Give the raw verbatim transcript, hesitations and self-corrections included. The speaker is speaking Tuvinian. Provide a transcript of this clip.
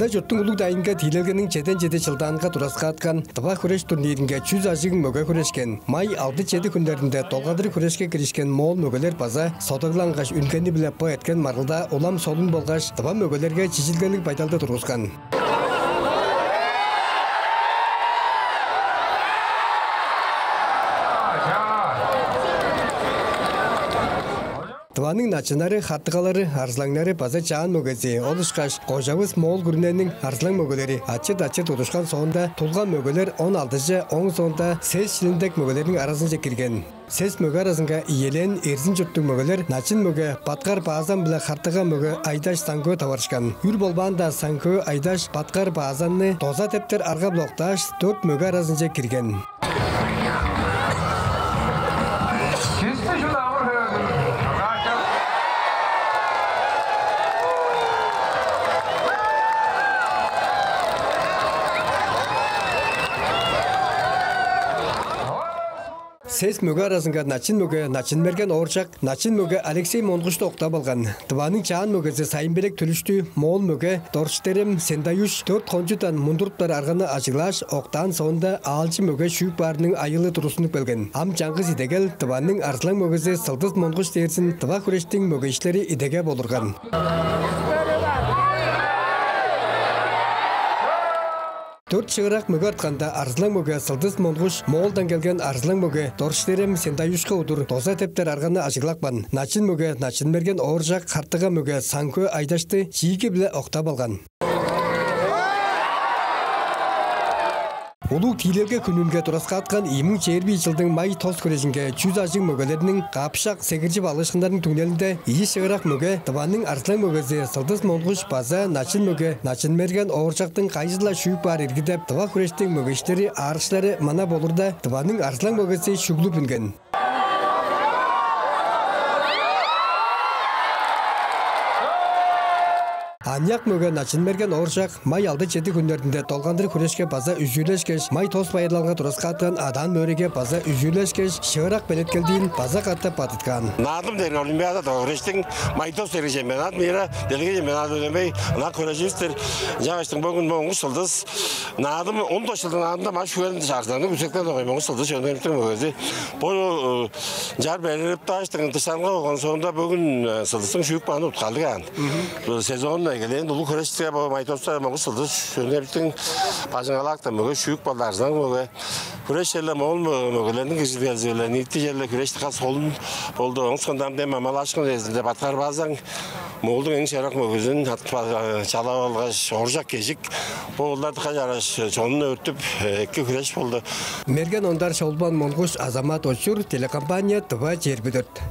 Чурттуң улуг дайынга тиилелгениң чеден чеди чылдаанынга тураскааткан тыва хүреш турниринге чүс ажыг мөге хүрешкен. Май алды-чеди хүннеринде долгандыр хүрешке киришкен моол мөгелер база содагылаангаш, үнгени-биле бо эрткен маргылдаа улам солун болгаш, тыва мөгелерге чижилгелиг байдалды тургускан. Тываның начыннары, хартыгалары, арзылаңнары база чаан мөгези, ол ышкаш кожавыс моол күрүнениң арзылаң мөгелери ачыт-ачыт удушкан соонда, тулга мөгелер он алдыже, ооң соонда сес шилиндек мөгелерниң аразынче кирген. Сес мөге аразынга иелээн Эрзин чурттуг мөгелер, начын мөге Баткар Баазан биле хартыга мөге Айдаш Саңгөө таварышкан. Үр болбаан-даа, Саңгөө Айдаш Баткар Баазанны доза тептер арга-биле октааш, дөрт мөге аразынче кирген. Сес мөге аразынга начын мөге Начын-Мерген Ооржак, начын мөге Алексей Монгушту октап алган. Тываның чаан мөгези Сайын-Белек Түлүштү моол мөге Доржу-Терем Сендаюш дөрт кончудан мундуруптар арганы ажыглааш, октаан соонда, аалчы мөге шүүп каарының айыылы тургустунуп келген. Ам чаңгыс идегел, Тываның арзылаң мөгези Сылдыс Монгуш дээрзин тыва хүрештиң мөге иштери идеге болурган. Дөрт шыырак мөге артканда, арзылаң мөге Сылдыс Монгуш моолдан келген арзылаң мөге Доржу-Терем Сендаюшка удур доза тептер арганы ажыглапкан. Начын мөге Начын-Мерген Ооржак хартыга мөге Саңгөө Айдашты чииги-биле октап алган. Улуг тиилелге хүнүнге тураскааткан ийи муң чээрби ийи чылдың май тос хүрежинге чүс ажыг мөгелерниң капшак сегиржип алыышкыннарының түңнелинде ийи шыырак мөге, Тываның арзылаң мөгези Сылдыс Монгуш база начын мөге Начын-Мерген Ооржактың кайызы-ла шүүп каар ирги деп, тыва хүрештиң мөге иштери, аарыкчылары манап олурда, Тываның арзылаң мөгези шүглүп үнген. Аныяк мөге Начын-Мерген Ооржак май алды-чеди хүннеринде долгандыр хүрешке база үзүүрлешкеш, май тос байырлалынга тураскааткан адаан-мөөрейге база үзүүрлешкеш, шыырак белеткелдиин база катап бадыткаан. Наадым дээрге Олимпиада, тыва хүрештиң, май тос дээрге чемпионат мира, делегей чемпионат дөмей ынак хүреживис-тир. Ынчангаштың бөгүн Монгуш Сылдыс Наадым, он тос чылдың наадымында маш хүвелин чарыжданы күзектен огай Монгуш Сылдыс чөөн хемчиктиң мөгези. Бо, э, чар берип дааштың дыштанга болган соонда, бөгүн, э, Сылдыстың шүүп кааны уткалдыг аан. Бо сезон эгелээн улуг хүрешке бо май тоста Монгуш Сылдыс чөөн хемчиктиң бажыңалаактан мөге шүүп калды, арзылаң мөге. Хүреш черле моол мө-, мөгелерниң киржидилгези-биле, ниити черле хүреш дыка солун болду. Оңскон дам дем амалаашкын эзинде Баткар Баазан моолдуң эң шыырак мөгезин ат-, чалап алгаш, Ооржак Кежик бо оолдар дыка чараш чонун өртүп, эки хүреш болду. Мерген Ондар, Шолбан Монгуш, Азамат Очур, телекомпания «Тыва чээрби дөрт».